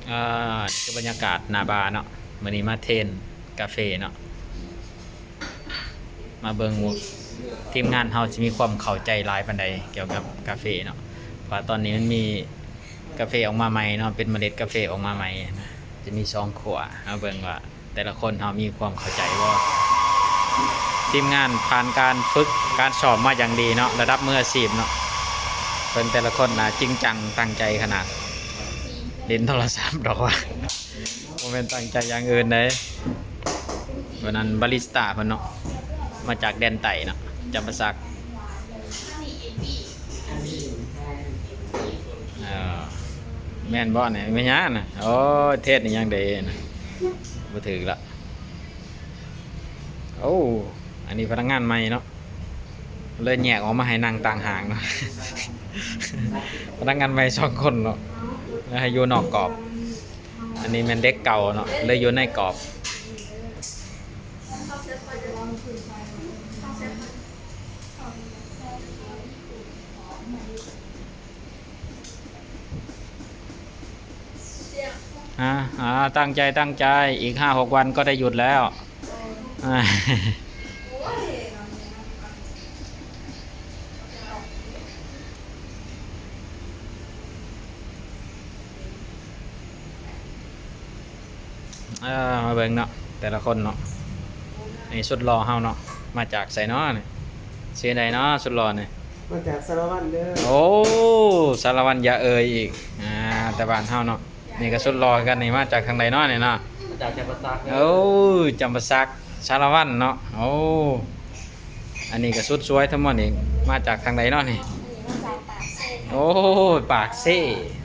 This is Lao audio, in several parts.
ອ່າ ນີ້ຄືບັນຍາກາດໜ້າບາເນາະ, ມື້ນີ້ມາເທຣນກາເຟເນາະ, ມາເບິ່ງວ່າທີມງານເຮົາຊິມີຄວາມເຂົ້າໃຈຫຼາຍປານໃດກ່ຽວກັບກາເຟເນາະ. ເພາະວ່າຕອນນີ້ມັນມີກາເຟອອກມາໃໝ່ເນາະ, ເປັນເມລັດກາເຟອອກມາໃໝ່ນະ, ຈະມີສອງຂົ້ວ. ເຮົາເບິ່ງວ່າແຕ່ລະຄົນເຮົາມີຄວາມເຂົ້າໃຈບໍ່? ທີມງານຜ່ານການຝຶກການຊ້ອມມາຢ່າງດີເນາະ, ລະດັບມືອາຊີບເນາະ. ເບິ່ງແຕ່ລະຄົນນະ ຈິງຈັງຕັ້ງໃຈຂະໜາດ. ຫຼິ້ນໂທລະສັບດອກວ່າ ບໍ່ແມ່ນຕັ້ງໃຈຢ່າງອື່ນເດ້. ວັນນັ້ນບາຣິສຕາເພິ່ນເນາະ, ມາຈາກແດນໃຕ້ເນາະ, ຈຳປາສັກ. ເອີ ແມ່ນບໍ່ນີ້? ແມ່ນຫຍັງນະ? ໂອ້ຍ ເທດອີ່ຫຍັງເດ້ນະ? ບໍ່ຖືກລະ. ໂອ້ ອັນນີ້ພະນັກງານໃໝ່ເນາະ, ເລີຍແຍກອອກມາໃຫ້ນັ່ງຕ່າງຫາກເນາະ. ພະນັກງານໃໝ່ສອງຄົນເນາະ, ແລ້ວໃຫ້ຢູ່ນອກກອບ. ອັນນີ້ແມ່ນເດັກເກົ່າເນາະ, ເລີຍຢູ່ໃນກອບ. ອ່າ ອ່າ ຕັ້ງໃຈ ຕັ້ງໃຈ, ອີກຫ້າຫົກວັນກໍໄດ້ຢຸດແລ້ວ. ເອີ ມາເບິ່ງເນາະ ແຕ່ລະຄົນເນາະ. ນີ້ສຸດຫຼໍ່ເຮົາເນາະ, ມາຈາກໃສເນາະນີ້? ຊື່ໃດເນາະ ສຸດຫຼໍ່ນີ້? ມາຈາກສາລະວັນເດີ. ໂອ້ ສາລະວັນຢ່າເອີ່ຍອີກ. ອ່າ ແຕ່ບ້ານເຮົາເນາະ. ນີ້ກໍສຸດຫຼໍ່ຄືກັນນີ້, ມາຈາກທາງໃດເນາະນີ້ເນາະ? ມາຈາກຈຳປາສັກເດີ. ໂອ້ ຈຳປາສັກ ສາລະວັນເນາະ. ໂອ້ ອັນນີ້ກໍສຸດສວຍທັງໝົດນີ້, ມາຈາກທາງໃດເນາະນີ້? ມາຈາກປາກເຊ. ໂອ້ ປາກເຊ.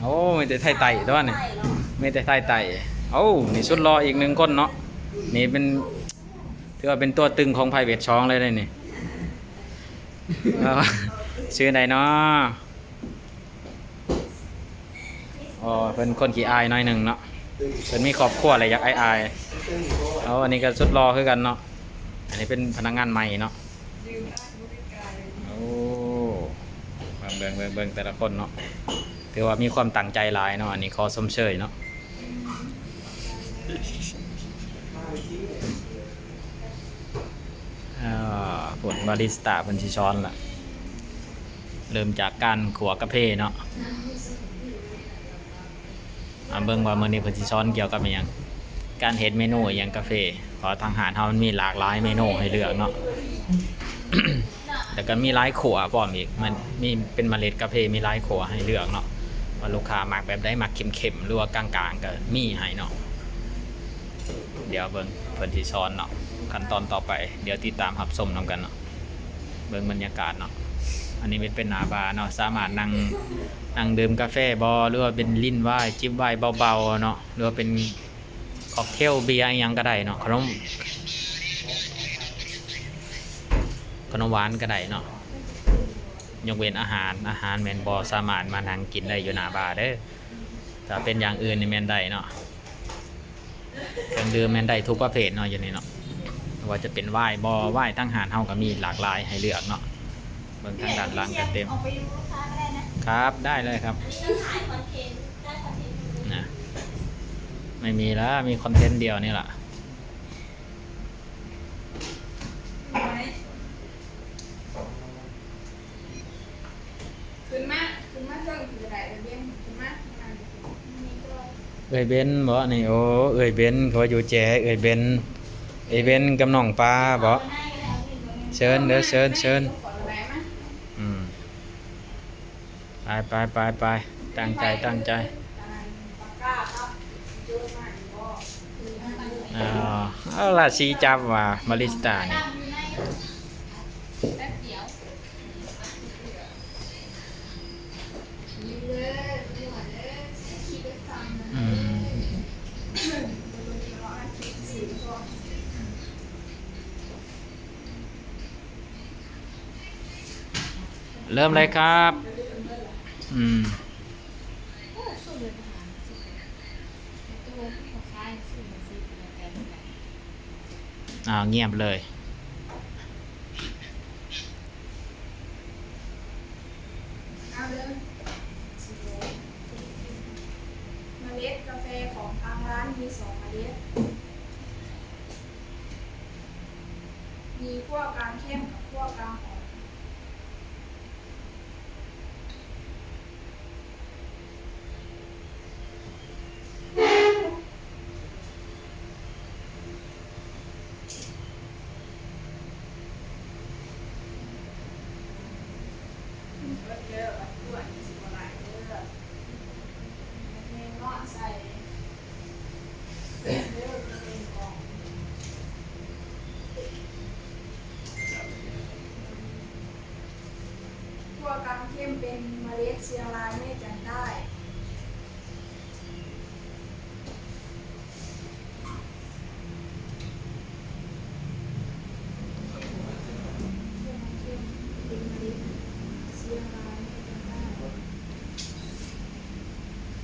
ໂອ້ ມີແຕ່ໄທໃຕ້ຕົວະນີ້, ມີແຕ່ໄທໃຕ້. ໂອ້ ນີ້ສຸດຫຼໍ່ອີກໜຶ່ງຄົນເນາະ, ນີ້ເປັນ ຖືວ່າເປັນຕົວຕຶງຂອງ Private ສອງເລີຍເດ້ນີ້. ເອີ ຊື່ໃດເນາະ? ອໍ ເພິ່ນຄົນຂີ້ອາຍໜ້ອຍໜຶ່ງເນາະ, ເພິ່ນມີຄອບຄົວແລ້ວຢາກອາຍໆ. ເອົາ ອັນນີ້ກໍສຸດຫຼໍ່ຄືກັນເນາະ, ອັນນີ້ເປັນພະນັກງານໃໝ່ເນາະ. ໂອ້ ເບິ່ງ ເບິ່ງ ເບິ່ງ ເບິ່ງແຕ່ລະຄົນເນາະ, ຖືວ່າມີຄວາມຕັ້ງໃຈຫຼາຍເນາະ, ອັນນີ້ຂໍຊົມເຊີຍເນາະ. ອ່າ ພຸ້ນ ບາຣິສຕາເພິ່ນຊິສອນລະ, ເລີ່ມຈາກການຂົ້ວກາເຟເນາະ. ອ່າ ເບິ່ງວ່າມື້ນີ້ເພິ່ນຊິສອນກ່ຽວກັບອີ່ຫຍັງ, ການເຮັດເມນູອີ່ຫຍັງກາເຟ, ເພາະວ່າທາງຮ້ານເຮົາມັນມີຫຼາກຫຼາຍເມນູໃຫ້ເລືອກເນາະ. ແລ້ວກໍມີຫຼາຍຂົ້ວພ້ອມອີກ, ມັນມີເປັນເມລັດກາເຟ ມີຫຼາຍຂົ້ວໃຫ້ເລືອກເນາະ, ວ່າລູກຄ້າມັກແບບໃດ, ມັກເຂັ້ມໆ ຫຼືວ່າກາງໆ ກໍມີໃຫ້ເນາະ. ດຽວເບິ່ງເພິ່ນຊິສອນເນາະ, ຂັ້ນຕອນຕໍ່ໄປ ດຽວຕິດຕາມຮັບຊົມນຳກັນເນາະ. ເບິ່ງບັນຍາກາດເນາະ, ອັນນີ້ເປັນ ເປັນໜ້າບາເນາະ, ສາມາດນັ່ງ ນັ່ງດື່ມກາແຟບໍ ຫຼືວ່າເປັນຫຼິ້ນວາຍ ຈິບວາຍເບົາໆເນາະ, ຫຼືວ່າເປັນ cocktail ເບຍອີ່ຫຍັງກໍໄດ້ເນາະ, ຂະໜົມ ຂະໜົມຫວານກໍໄດ້ເນາະ, ຍົກເວັ້ນອາຫານ, ອາຫານແມ່ນບໍ່ສາມາດມານັ່ງກິນໄດ້ຢູ່ໜ້າບາເດີ້, ຖ້າເປັນຢ່າງອື່ນນີ້ແມ່ນໄດ້ເນາະ. ເຄື່ອງດື່ມແມ່ນໄດ້ທຸກປະເພດເນາະ ຢູ່ນີ້ເນາະ, ບໍ່ວ່າຈະເປັນວາຍບໍ ວາຍທາງຮ້ານເຮົາກໍມີຫຼາກຫຼາຍໃຫ້ເລືອກເນາະ. ເບິ່ງທາງດ້ານຫຼັງກໍເຕັມ. ຄັບ ໄດ້ເລີຍຄັບ. ນະ ໄມ່ມີລະ ມີຄອນເທັນດຽວນີ້ລະ. ຂຶ້ນມາ ຂຶ້ນມາເທິງພີ້ກໍໄດ້ ເອີເບັນ ຂຶ້ນມາ ຂຶ້ນມາ. ເອື້ອຍເບັນບໍນີ້? ໂອ້ ເອື້ອຍເບັນ ເຂົາວ່າຢູ່ແຈ ເອື້ອຍເບັນ ເອື້ອຍເບັນກັບນ້ອງປາບໍ? ເຊີນເດີ ເຊີນ ເຊີນ. ອືມ ໄປ ໄປ ໄປ ໄປ ຕັ້ງໃຈ ຕັ້ງໃຈ. ເອົາ ເອົາລາສີຈັບວ່າ ບາຣິສຕານີ້. ອືມ ເລີ່ມເລີຍຄັບ. ອືມ ອ້າວ ງຽບເລີຍ. ເອົາເດີ ມາເ ເມລັດກາເຟຂອງທາງຮ້ານມີສອງເມລັດ ມີຂົ້ວກາງເຂັ້ມກັບຂົ້ວກາງອ່ອນ.